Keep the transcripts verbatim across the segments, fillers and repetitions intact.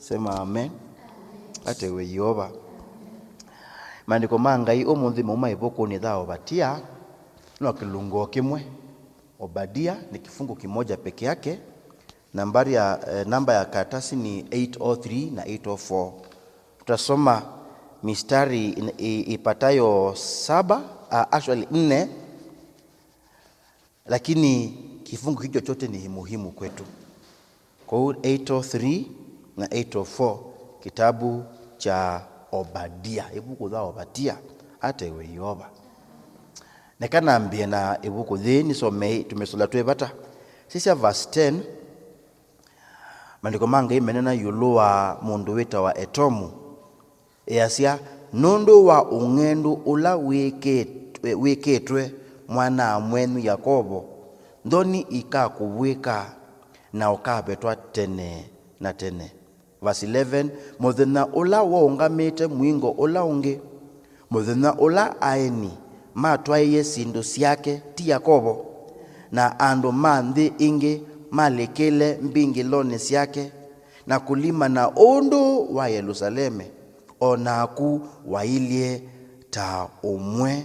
Sema amen. Atewe Yeova. Maandĩko ma Ngai ũmũnthĩ mauma ĩvukunĩ ya Obadia, no kĩlungu o kĩmwe. Obadia ni kifungu kimoja peke yake. Nambari ya, eh, namba ya karatasi ni eight oh three na eight oh four. Tutasoma mistari in- i- ipatayo saba, uh, actually nne, lakini kifungu hicho chote ni muhimu kwetu. Kwa hiyo eight oh three na eight oh four, kitabu cha Obadia, ivuku ya Obadia, atewe Yeova. Neka nambie na ivuku yĩĩ nisomei tũmĩsola twĩ vata. Sisya verse ten, maandĩko ma Ngai menena ĩũlũ wa mũndũ wĩtawa Etomu. Easya, nũndũ wa ũng'endu ũla wĩkĩtwe, wĩkĩtwe mwana-a-mwenyu Yakovo, nthoni ikakũvw'ĩka, na ũkavetwa tene na tene. Verse eleven, mũthenya ũla waũngamĩte mũingo ũla ũngĩ, mũthenya ũla aeni matwaĩie syĩndũ syake, ti Yakovo, na andũ ma nthĩ ingĩ malikĩle mbingĩlonĩ syake, na kũlimana ũndũ wa Yelusaleme, o naku wailye ta ũmwe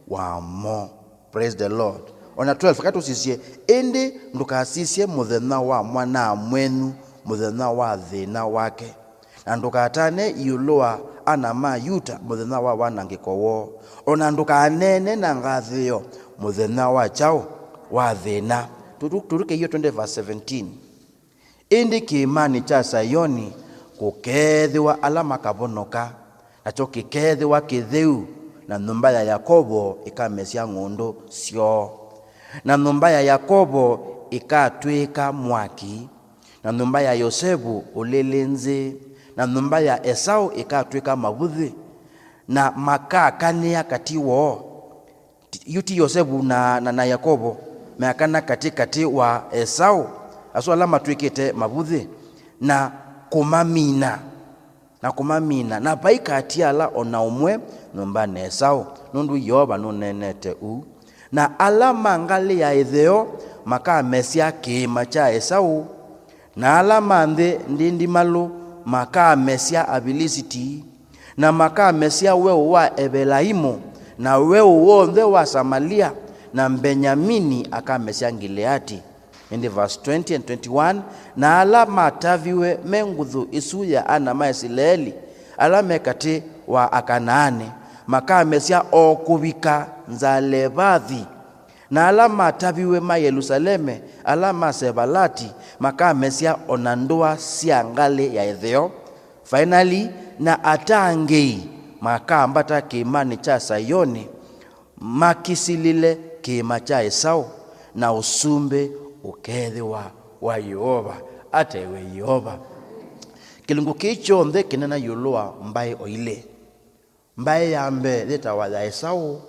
wamo. Praise the Lord. Ona twelve, katũsisye, ĩndĩ ndũkasisye mũthenya wa mwana-a-mwenyu, mũthenya wa thĩna wake, na ndũkatane ĩũlũ wa ana ma Yuta mũthenya wa wanangĩko woo, ona ndũkaneene na ngathĩĩo mũthenya wa kyaũ? Wa thĩna. Tũtu- tũtuke iyo twende verse seventeen. Ĩndĩ kĩĩmanĩ kya Saioni kũkeethĩwa ala makavonoka, nakyo kĩkeethĩwa kĩtheu, na nyũmba ya Yakovo ĩkamesya ng'ũndũ syoo. Na nyũmba ya Yakovo ĩkatw'ĩka mwaki, na nyũmba ya Yosevu ũlĩlĩ nzĩ, na nyũmba ya Esau ĩkatw'ĩka mavuthĩ, na makakanĩa katĩ woo. Ti- yu ti Yosevu na, na, na Yakovo, meakana katĩ katĩ wa Esau, asu ala matw'ĩkĩte mavuthĩ, na kũmamina, na kũmamina, na vai kati ala o na ũmwe nyũmbanĩ ya Esau, nũndũ Yeova nũneenete ũu. Na ala ma ngalĩ ya ĩtheo makamesya kĩĩma kya Esau, na ala ma nthĩ ndindimalũ makamesya Avilisiti, na makamesya weũ wa Evelaimu, na weũ w'onthe wa Samalia, na Mbenyamini akamesya Ngileati. Ĩndĩ verse twenty and twenty-one, na ala mataviwe me nguthu ĩsu ya ana ma Isilaeli, ala me katĩ wa Akanaani, makamesya o kũvika Nzalevathi, na ala mataviwe ma Yelusaleme, ala ma Sevalati, makamesya o na ndũa sya ngalĩ ya ĩtheo. Finally, na atangĩĩi makambata kĩĩmanĩ kya Saioni, makĩsilĩle kĩĩma kya Esau, na ũsumbĩ ũkeethĩwa wa Yeova. Atewe Yeova. Kĩlungu kĩĩ kyonthe kĩnena ĩũlũ wa mbaĩ o ilĩ. Mbaĩ ya mbee yĩtawa ya Esau,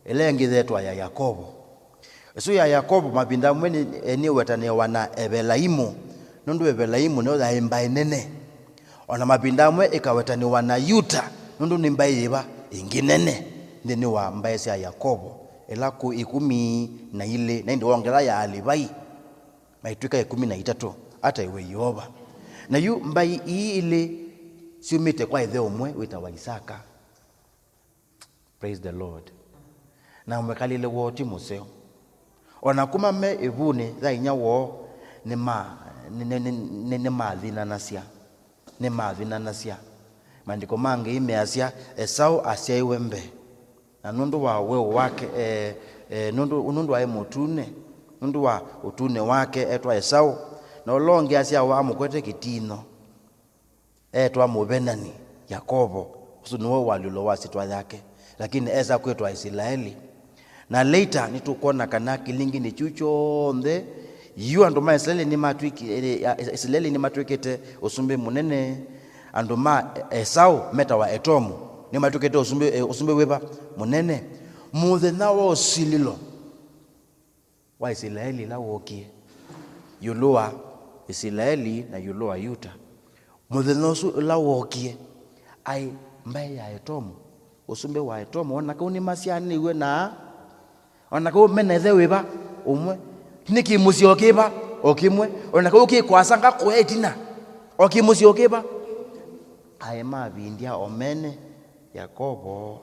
ĩla ĩngĩ yĩtawa ya Yakovo. Ĩsu ya Yakovo mavinda amwe nĩ- nĩwetanĩawa na Evelaimu, nũndũ Evelaimu nĩyo yaĩ mbaĩ nene. O na mavinda amwe ĩkawetanĩwa na Yuta, nũndũ nĩ mbaĩ yĩva ĩngĩ nene nthĩnĩ wa mbaĩ sya Yakovo, ĩla kũ ĩkũmi na ilĩ, na ĩndĩ wongela ya Alivai maitw'ĩka ĩkũmi na itatũ. Ataĩwe Yeova. Na yu mbaĩ ii ilĩ syumĩte kwa ĩthe ũmwe wĩtawa Isaka. Praise the Lord. Na mwĩkalĩle woo ti mũseo. O na kuma me ĩvunĩ ya inyia woo, nĩma- nĩ- nĩ- nĩ- nĩ- nĩmathinanasya. Nĩmathinanasya. Maandĩko ma Ngai measya Esau asyaiwe mbee. Na nũndũ wa weũ wake, eh, eh, nũndũ, nũndũ aĩ mũtune, nũndũ wa ũtune wake etwa Esau, na ũla ũngĩ asyawa amũkwete kĩtino, etwa mũvenani, Yakovo. Ũsu nĩwe ũalyũlo wa syĩtwa yake, lakini esa kwĩtwa Isilaeli. Na later nĩtũkwona kana kĩlingĩnĩ kyu kyonthe, yu andũ ma Isilaeli nĩmatw'ĩki- eh, Isilaeli nĩmatw'ĩkĩte ũsumbĩ mũnene. Andũ ma Esau metawa Etomu nĩmatw'ĩkĩte ũsumbĩ, eh, ũsumbĩ wĩva mũnene. Mũthenya wa ũsilĩlo wa Isilaeli ĩla wookie, ĩũlũ wa Isilaeli na ĩũlũ wa Yuta, mũthenya ũsu ũla wookie, aĩ mbaĩ ya Etomu, ũsumbĩ wa Etomu, o na kau nĩmasyaanĩw'e na, o na kau me na ĩthe wĩva ũmwe, nĩ kĩmũsyĩ o kĩva o kĩmwe, o na kau kĩ kwasanga kũya ĩtina. O kĩmũsyĩ o kĩva? Aĩ mavindya o mene, Yakovo,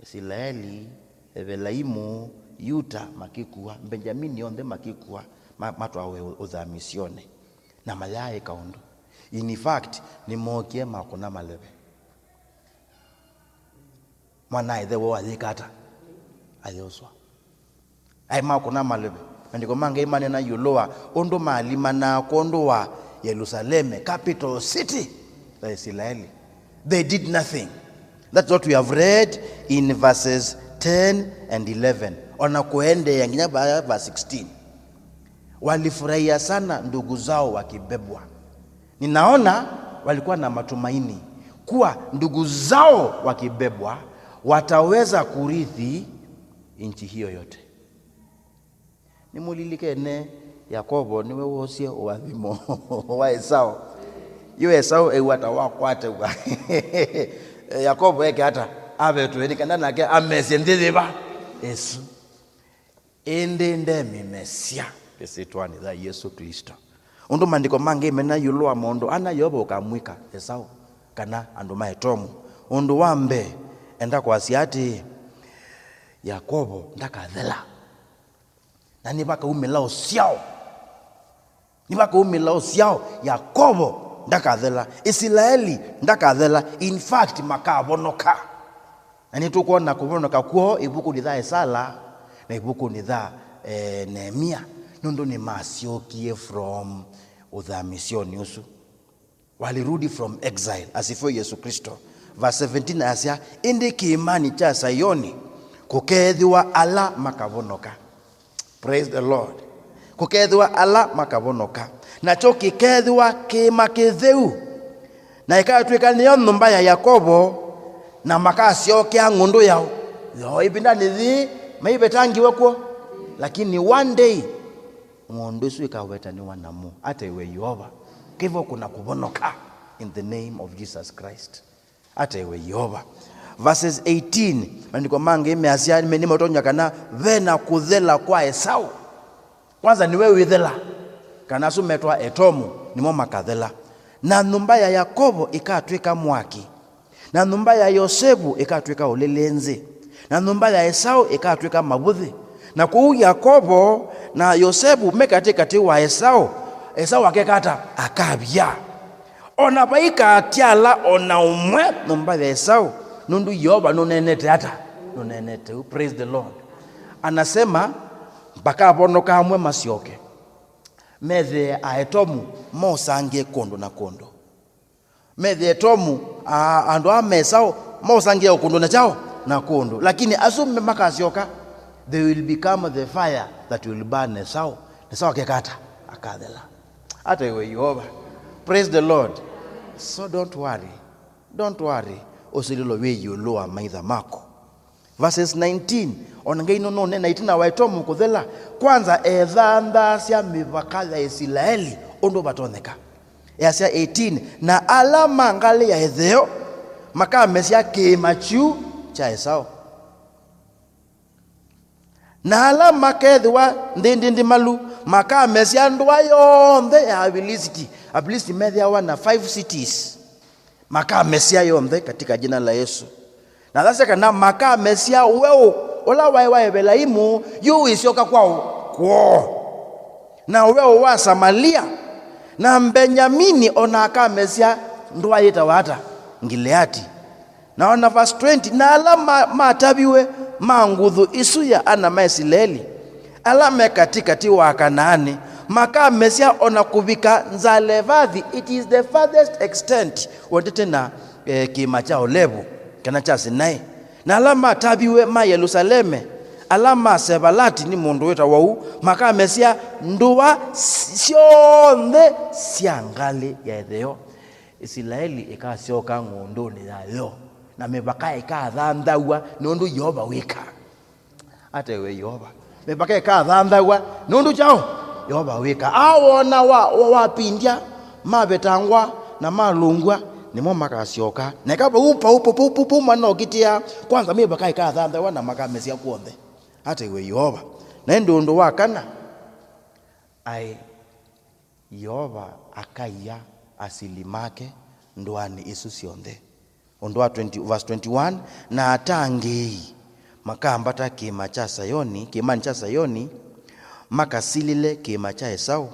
Isilaeli, Evelaimu, Yuta makĩkua, Mbengyamini onthe makĩkua, ma- matwawe ũ- ũthamisyonĩ. Na mayaaĩka ũndũ. In fact, nĩmookie makũna maleve. Mwana-a-ĩthe woo ayĩka ata? Ayoswa. Aĩ makũna maleve. Maandĩko ma Ngai maneena ĩũlũ wa ũndũ maalimanaa kwondũ wa Yelusaleme, capital city ya Isilaeli. They did nothing. That's what we have read in verses ten and eleven. O na kũendeea nginya va- va sixteen. Walifurahia sana ndugu zao wakibebwa. Ninaona walikuwa na matumaini kuwa ndugu zao wakibebwa wataweza kurithi nchi hiyo yote. Nĩmũlilikene Yakovo nĩwe woosie ũathimo wa Esau. Yu Esau ew'a ta wakwatĩwa. Yakovo eke ata? Avetwe nĩ kana nake amesye nthĩ yĩva? Ĩsu. Ĩndĩ ndemĩmesya ĩsyĩtwanĩ ya Yesũ Klĩsto. Ũndũ maandĩko ma Ngai meneena ĩũlũ wa maũndũ ana Yeova ũkamwĩka Esau kana andũ ma Etomu. Ũndũ wa mbee, enda kwasya atĩĩ, Yakovo ndakathela. Na nĩvakaumĩla ũsyao. Nĩvakaumĩla ũsyao, Yakovo ndakathela, Isilaeli ndakathela, in fact, makavonoka. Na nĩtũkwona kũvonoka kwoo ĩvukunĩ ya Esala na ĩvukunĩ ya, eh, Neemia, nũndũ nĩmasyokie from ũthamisyonĩ ũsu. Walirudi from exile. Asifiwe Yesu Kristo. Verse seventeen ayasya, ĩndĩ kĩĩmanĩ kya Saioni kũkeethĩwa ala makavonoka. Praise the Lord. Kũkeethĩwa ala makavonoka, nakyo kĩkeethĩwa kĩĩma kĩtheu, na ĩkatw'ĩka nĩyo nyũmba ya Yakovo, na makasyokea ng'ũndũ yao. Yo, ĩvindanĩ yĩĩ maivetangiwe kw'o, lakini one day ng'ũndũ ĩsu ĩkawetanĩwa namo. Ataĩwe Yeova. Kĩvo kuna kũvonoka in the name of Jesus Christ. Ataĩwe Yeova. Verses eighteen, maandĩko ma Ngai measya, me- nĩmatonya kana ve na kũthela kwa Esau. Kwanza nĩwe wĩthela, kana asu metwa Etomu, nĩmo makathela. Na nyũmba ya Yakovo ĩkatw'ĩka mwaki, na nyũmba ya Yosevu ĩkatw'ĩka ũlĩlĩnzĩ, na nyũmba ya Esau ĩkatw'ĩka mavũthĩ. Na kũu Yakovo na Yosevu me katĩkatĩ wa Esau, Esau akeka ata? Akavya. O na vaikaatyala o na ũmwe nyũmba ya Esau, nũndũ Yeova nũneenete ata? Nũneenete ũu. Praise the Lord. Anasema, makavonoka amwe masyoke. Methĩe Aetomu mosangie kũndũ na kũndũ. Methĩe Etomu, a- andũ aa me Esau mosangie o kũndũ na kyaũ na kũndũ. Lakini asu me- makasyoka, they will become the fire that will burn Esau. Esau akeka ata? Akathela. Ataĩwe Yeova. Praise the Lord. So don't worry. Don't worry. Ũsilĩlo wĩ ĩũlũ wa maitha maku. Verses nineteen, o na Ngai nũnũneena ĩtina wa Etomu kũthela, kwanza ethanthasya mĩvaka ya Isilaeli ũndũ vatonyeka. Easya eighteen, na ala ma ngalĩ ya ĩtheo makamesya kĩĩma kyu kya Esau. Na ala makethĩwa nthĩ ndindimalu makamesya ndũa yonthe ya Avilisiti. Avilisiti methĩawa na five cities. Makamesya yonthe katika jina la Yesu. Na thasya kana makamesya weũ ũla waĩ wa Evelaimu, yu wĩsyoka kwaũ? Kwoo. Na weũ wa Samalia, na Mbenyamini o na akamesya ndũa yĩtawa ata? Ngileati. Na ona verse twenty, na ala ma- mataviwe ma nguthu isu ya ana ma Isilaeli, ala me katĩkatĩ wa Kanaani, makamesya o na kũvika Nzalevathi, it is the farthest extent, wendete na, eh, kĩĩma kya Olevu, kana kya Sinai. Na ala mataviwe ma Yelusaleme, ala ma Sevalati, nĩ mũndũ wĩtawa ũu, makamesya ndũa s- syonthe sya ngalĩ ya ĩtheo. Isilaeli ĩkasyoka ng'ũndũnĩ yayo, na mĩvaka ĩkathanthaw'a nũndũ Yeova wĩka. Ataĩwe Yeova. Mĩvaka ĩkathanthaw'a nũndũ kyaũ? Yeova wĩka. Awona wa, wa, wapindya, mavetangwa, na malũngw'a, nĩmo makasyoka. Na ĩka vau, pau, pau, pau, pau, pau, mwana ũkitĩa, kwanza mĩvaka ĩkathanthaw'a na makamesya kw'onthe. Ataĩwe Yeova. Na ĩndĩ ũndũ wa kana, aĩ Yeova akaia asili make ndũanĩ isu syonthe. Ũndũ wa twenty, verse twenty-one, "Na atangĩĩi makambata kĩĩma kya Sayoni, kĩĩmanĩ kya Sayoni, makasilĩle kĩĩma kya Esaũ,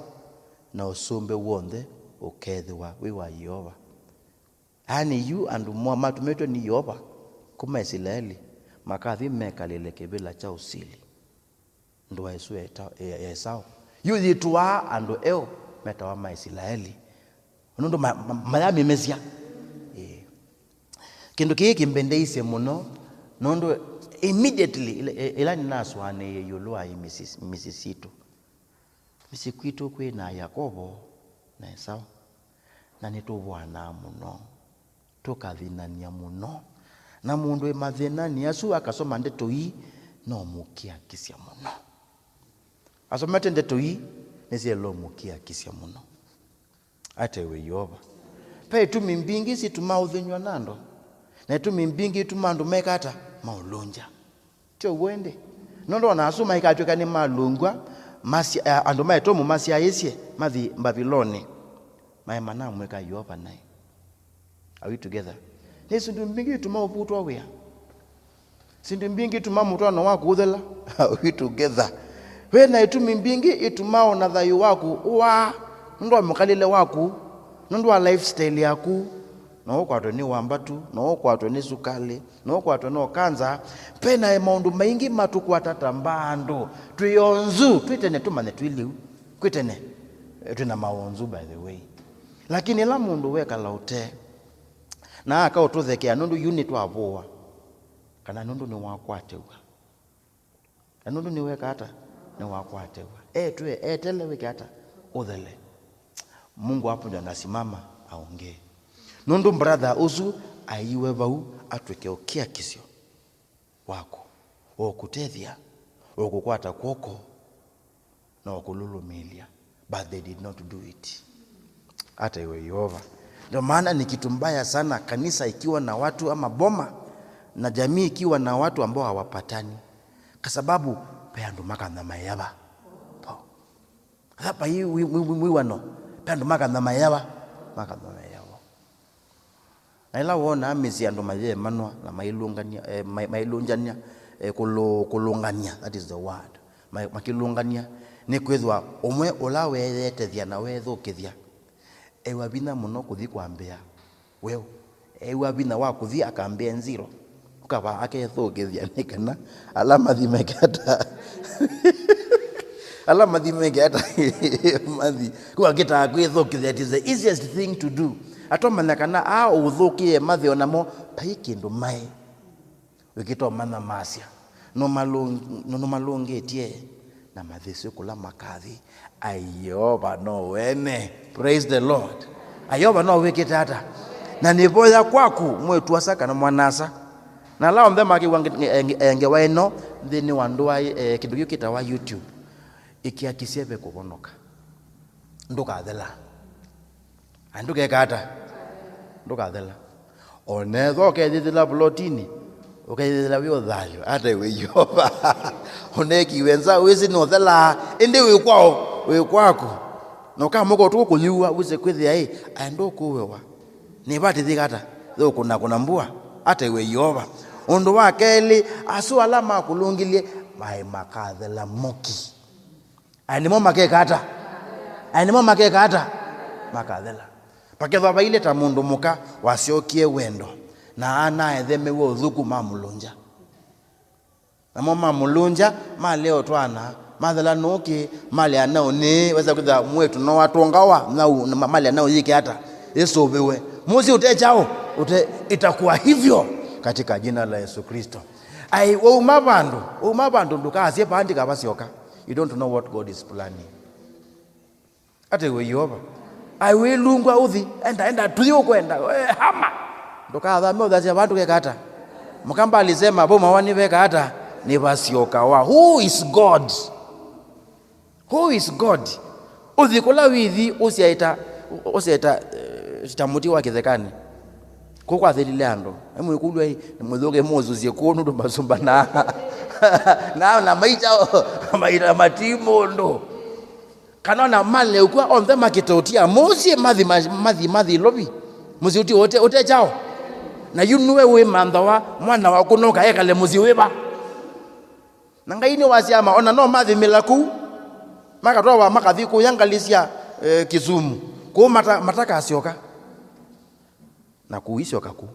na ũsumbĩ w'onthe ũkeethĩwa wĩ wa Yeova." Yaani, yu andũ mo-, matũmĩtwe nĩ Yeova kuma Isilaeli makathi mekalĩle kĩvĩla kya ũsili. Ndũa ĩsu ya Eta-, ya, ya Esaũ yu yĩtũaa andũ eũ metawa ma Isilaeli, nũndũ ma-, ma-, mayamĩmesya. Ĩĩ. Kĩndũ kĩĩ kĩmbendeisye mũno, nũndũ immediately ĩla, ĩla nĩnasũanĩie ĩũlũ wa mĩsyĩ, mĩsyĩ sitũ, mĩsyĩ kwitũ kwĩ na Yakovo na Esaũ, na nĩtũvũanaa mũno, tũkathĩnany'a mũno, na mũndũ wĩ mathĩnanĩ asu akasoma ndeto ii, no mũkiakisya mũno. Asomete ndeto ii, nĩsyaĩlwe mũkiakisya mũno. Atewe Yeova. Ve itumi mbingĩ situmaa ũthĩnywa na andũ, na itumi mbingĩ itumaa andũ meka ata? Maũlũngya. Ti ũw'o ĩndĩ? Nũndũ ona asu maikatw'ĩka nĩmalũngw'a, masya-, a-, andũ ma Etomu masyaĩĩsye mathi Mbaviloni, maema namwĩka Yeova naĩ. Are we together? Nĩ syĩndũ mbingĩ ituma ũvutwa wĩa. Syĩndũ mbingĩ ituma mũtwaano waku ũthela. Are we together? Wĩ na itumi mbingĩ ituma ona thayũ waku ũaa, nũndũ wa mũkalĩle waku, nũndũ wa lifestyle yaku. No ũkwatwe nĩ wambatu, no ũkwatwe nĩ sukalĩ, no ũkwatwe no kanza. Ve na maũndũ maingĩ matũkwata ta mbandũ. Twĩ onzu, twĩ tene tũmanye twĩ lĩu. Kwĩ tene, eh, twĩ na maonzu, by the way. Lakini ĩla mũndũ wekala ũtee, na aka ũtũthekea nũndũ yu nĩtwavũwa, kana nũndũ nĩwakwatĩw'a. Na nũndũ nĩweka ata? Nĩwakwatĩw'a. Etwe, etele wĩke ata? Ũthele. Mungu hapo ndio anasimama aongee. Nũndũ brother ũsu aiwe vau atwĩke ũkiakisyo waku, ũkũtethya, ũkũkwata kw'oko, na ũkũlũlũmĩĩlya, but they did not do it. Hata iwe Yehova. Ndio maana ni kitu mbaya sana kanisa ikiwa na watu ama boma na jamii ikiwa na watu ambao hawapatani, kwa sababu ve andũ makanamaĩa va. Vo. Hapa hii wi-, wi-, wi-, wiwano, ve andũ makanamaĩa va, makanamaĩa vo. Na ĩla wonaa mĩsyĩ andũ mayeemanwa na mailũngania, eh, mai-, mailũngania, eh, kũlũ-, kũlũngania, that is the word. Ma-, makĩlũngania, nĩkwĩthwa ũmwe ũla weeyetethya na weethũkĩthya, ew'a vinya mũno kũthi kwambĩa weũ. Ew'a vinya wa kũthi akambĩa nziro. Ũkava akethũkĩthya nĩ kana ala mathi meke ata? Ala mathi meke ata? Mathi. Kwa kĩtaa kwĩthũkĩthya, it is the easiest thing to do. Atomanya kana aa ũthũkĩe mathi o namo, vai kĩndũ maĩ. Wĩkĩtomanya masya. Nũmalũng-, nũ-, nũmalũngĩtye na mathĩsyo kũla makathi. Ai, Yeova no wene. Praise the Lord. Ai, Yeova no wĩkĩte ata? Na nĩvoya kwaku, mwĩtu asa kana mwana-asa. Na ala onthe makĩw'a nge-, nge-, nge-, ngewa ĩno nthĩnĩ wa ndũa, eh, kĩndũ kĩu kĩtawa YouTube, ĩkiakisye ve kũvonoka. Ndũkathela. Na ndũkeka ata? Ndũkathela. Onethwa ũkethĩthĩla vulotinĩ, ũkethĩthĩla wĩ ũthayũ, ata iwe Yeova. Ũnekiwe nza, wĩsĩ nũthelaa, ĩndĩ wĩ kwao, wĩ kwaku. Na ũkamũka ũtukũ kũyua, wĩsĩ kwĩthĩa ĩ, aĩ ndũkũũewa. Nĩvatĩthĩka ata? Thũkũna kũna mbua, ata iwe Yeova. Ũndũ wa kelĩ, asu ala makũlũngilye, maĩ makathela mũki. Aĩ nĩmo makeka ata? Aĩ nĩmo makeka ata? Makathela. Vakethwa vailye ta mũndũ mũka wasyokie wendo, na ana ethemewe ũthũku mamũlũngya. Namo mamũlũngya, malea ũtwana, mathela nũkĩ, malea naũ nĩ, wesa kwĩthĩa mwĩtu no watũngawa, naũ, ma-, malea naũ yĩke ata? Ĩsũvĩwe. Mũsyĩ ũte kyaũ? Ũte, itakuwa hivyo katika jina la Yesu Kristo. Ai, wauma vandũ, wauma vandũ ndũkasye vaa ndikavasyoka. You don't know what God is planning. Ata iwe Yeova. Ai, wĩlungwa ũthi, enda, enda, tuthi ũkwenda, we, hama. Ndũkathame ũthasya vandũ keka ata? Mkamba alisema, "Vo mawa nĩveka ata? Nĩvasyokawa." Who is God? Who is God? Ũthi kũla wĩthi, ũsyaĩta, ũsyaĩta, eh, ta mũtĩ wa kĩthekanĩ. Kũu kwathĩlile andũ. Emwĩkũlw'a ĩ, mũthũke mũsũsye kũu nũndũ masũmba na, na, na maita, maita mati mũndũ. Kana ona maleũkw'a onthe makĩte ũtia mũsyĩ, mathi, ma- mathi, mathi Ilovi. Mũsyĩ ũti ũte, ũte kyaũ? Na yu nue wĩmanthawa mwana waku noka ekale mũsyĩ wĩva? Na Ngai nĩwasyama, ona no mathi mĩlaku, makatwawa makathi kũya ngalĩ sya, eh, Kisumu. Kũu mata, matakasyoka. Na kũisyoka kũu.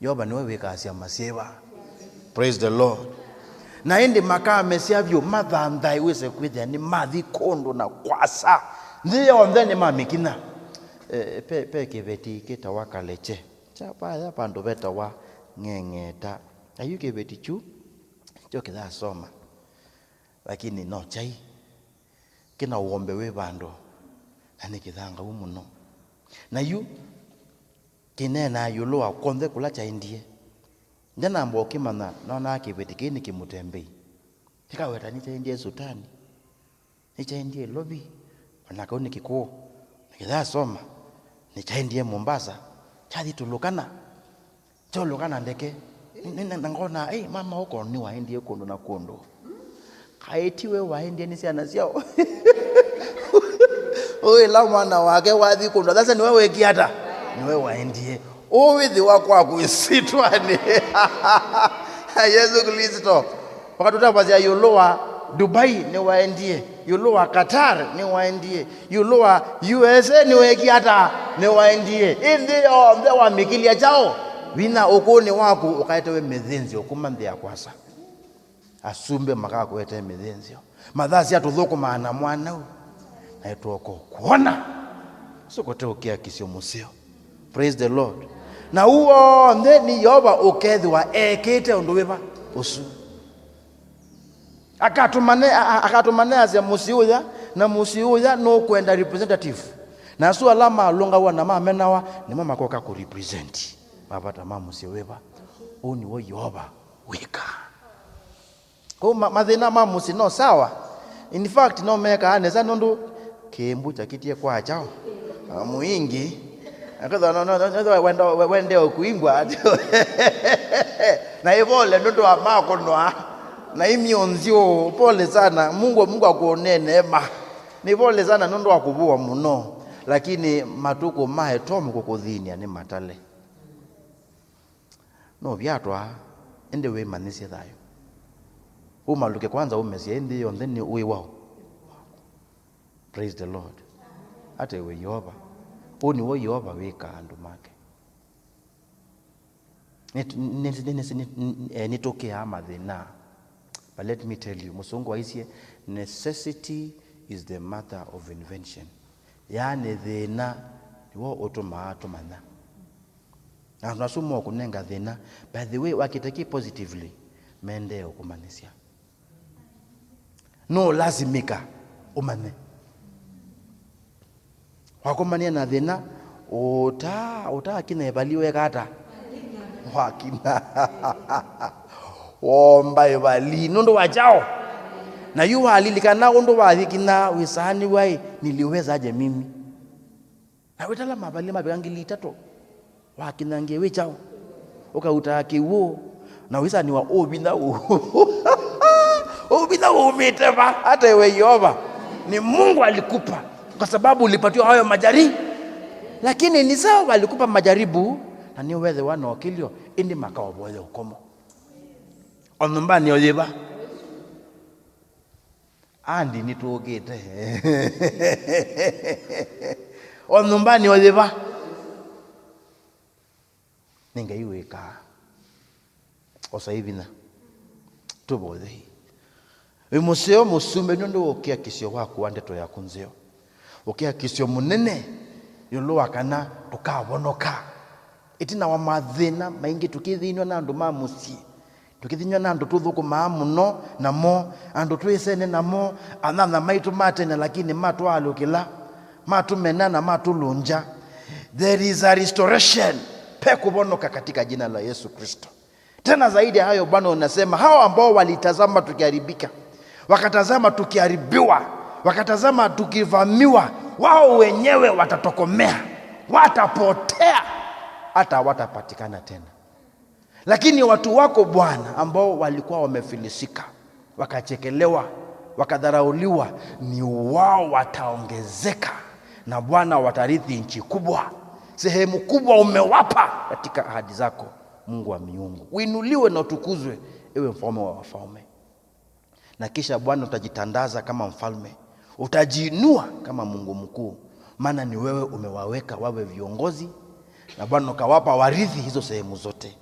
Yeova nĩwe wĩkaa syama syĩva. Praise the Lord. Na ĩndĩ makamesya vyũ, mathanthae, wĩse kwĩthĩa nĩmathi kũndũ na kwasa. Nthĩ yonthe nĩmamĩkinya. Eh, pe, pe kĩveti kĩtawa Kalekye. Kya vaya vandũ vetawa Ng'eng'eta. Na yu kĩveti kyu kyo kĩthasoma. Lakini no kyai. Kĩna ũombe wĩ vandũ. Na nĩ kĩthangau mũno. Na yu, kĩneenaa ĩũlũ wa kw'onthe kũla kyaendie. Ndanamba ũkĩmanya, noonaa kĩveti kĩĩ nĩ kĩmũtembei. Kĩkaweta nĩkyaendie Sutani, nĩkyaendie Ilovi, o na kau nĩ Kĩkũũ, na kĩthasoma, nĩkyaendie Mombasa, kyathi Turkana, kyolũka na ndeke. Nĩ- nĩ- na ngona, "Ei, mama ũko nĩwaendie kũndũ na kũndũ." Kaĩ ti we waendie, nĩ syana syao. Ũĩ ĩla mwana wake wathi kũndũ, sasa nĩwe wĩkie ata? Nĩwe waendie. Ũwĩthĩwa kwaku ĩsyĩtwanĩ ya Yesũ Klĩsto. Wakatũtavasya ĩũlũ wa Dubai nĩwaendie, ĩũlũ wa Qatar nĩwaendie, ĩũlũ wa U S A nĩweekie ata? Nĩwaendie. Ĩ nthĩ yonthe wamĩkĩlya kyaũ? Vinya ũkũnĩ waku ũkaetewe mĩthĩnzĩo kuma nthĩ ya kwasa. Asumbĩ makakũetee mĩthĩnzĩo. Mathasya tũthũkũmaa na mwanau. Na ĩtwoko kwona. Sũkote ũkĩakisyo mũseo. Praise the Lord. Na ũu w'onthe nĩ Yeova ũkethĩwa ekĩte ũndũ wĩva ũsu. Akatũmane, a- a- akatũmaneasya mũsyĩ ũya, na mũsyĩ ũya nũkwenda representative. Na asu ala malũngawa na mamenawa, nĩmo makoka kũrepresent mavata ma mũsyĩ wĩva. Ũu nĩw'o Yeova wĩkaa. Kwoou ma- mathĩna ma mũsyĩ no sawa. In fact, no mekaa nesa nũndũ kĩmbũ kyakĩtie kwa kyaũ? Ah, mũingi. Akethwa no- no- no- no- wenda- we- wendeo kuimbwa. Na ivole nũndũ wa makũnwa. Na imyonzyo, pole sana. Mungu, Mungu akuonee neema. Nĩ pole sana nũndũ wa kũvũwa mũno. Lakini matukũ ma Etomu kũkũthinia nĩ matale. No vyatwa, ĩndĩ wĩmanyĩsye thayũ. Ũmalũke kwanza ũmesye, ĩ nthĩ yonthe nĩ wĩ waũ? Praise the Lord. Ate we Yeova. Ũũ nĩw'o Yeova wĩkaa andũ make. Nĩt- nĩt- nĩt- nĩt- nĩt- eh, nĩtũkĩaa mathĩna. But let me tell you, mũsũngũ waisye, "Necessity is the mother of invention." Yaani thĩna nĩw'o ũtũmaa tũmanya. Na andũ asu mokũnenga thĩna, by the way, wakĩte kĩ positively, mendee ũkũmanyĩsya. No lasimika ũmanye. Wakomania na thĩna, ũta- ũtakinya ĩvali weka ata? Wakina. Womba ĩvali nũndũ wa kyaũ? Na yu walilikana ũndũ walikina wĩsaanĩw'a ĩ, "Niliwezaje mimi?" Na wĩtala mavali mavika ngili itatũ, wakinyangie wĩ kyaũ? Ũkautaa kĩw'ũ, na wĩsanĩwa ũvinya ũũ. Ũvinya ũumĩte va? Hata iwe Yeova, ni Mungu alikupa kwa sababu ulipatiwa hayo majari. Lakini ni sawa, walikupa majaribu, na nĩwethĩwa na ũkĩlyo, ĩndĩ makaovoya ũkomo. O nyũmbanĩ o yĩva? Andi nĩtũkĩte. O nyũmbanĩ o yĩva? Nĩ Ngai wĩkaa. Osai vinya. Tũvoyei. Wĩ mũseo mũsumbĩ nũndũ wa ũkiakisyo waku wa ndeto yaku nzeo. Ũkiakisyo mũnene ĩũlũ wa kana tũkavonoka. Ĩtina wa mathĩna maingĩ, tũkĩthĩnw'a na andũ ma mũsyĩ, tũkĩthĩnw'a na andũ tũthũkũmaa mũno namo, andũ twĩsene namo, anyanya maitũ ma tene, lakini matwaalũkĩla, matũmena na matũlũngya. There is a restoration. Pe kũvonoka katika jina la Yesu Kristo. Tena zaidi ya hayo, Bwana unasema, "Hao ambao walitazama tukiharibika, wakatazama tukiharibiwa, wakatazama tukivamiwa, wao wenyewe watatokomea, watapotea, hata hawatapatikana tena." Lakini watu wako, Bwana, ambao walikuwa wamefilisika, wakachekelewa, Wakadharauliwa, ni wao wataongezeka, na Bwana, watarithi nchi kubwa. Sehemu kubwa umewapa katika ahadi zako, Mungu wa miungu. Uinuliwe na utukuzwe, ewe Mfalme wa wafalme. Na kisha, Bwana, utajitandaza kama mfalme, utajiinua kama Mungu mkuu, maana ni wewe umewaweka wawe viongozi, na Bwana, ukawapa warithi hizo sehemu zote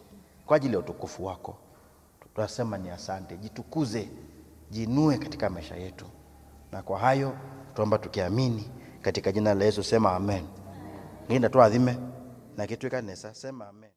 kwa ajili ya utukufu wako. Tunasema ni asante. Jitukuze, jiinue katika maisha yetu. Na kwa hayo tuomba tukiamini katika jina la Yesu, sema amen. Ngai natũathime na kĩtwĩka nesa, sema amen.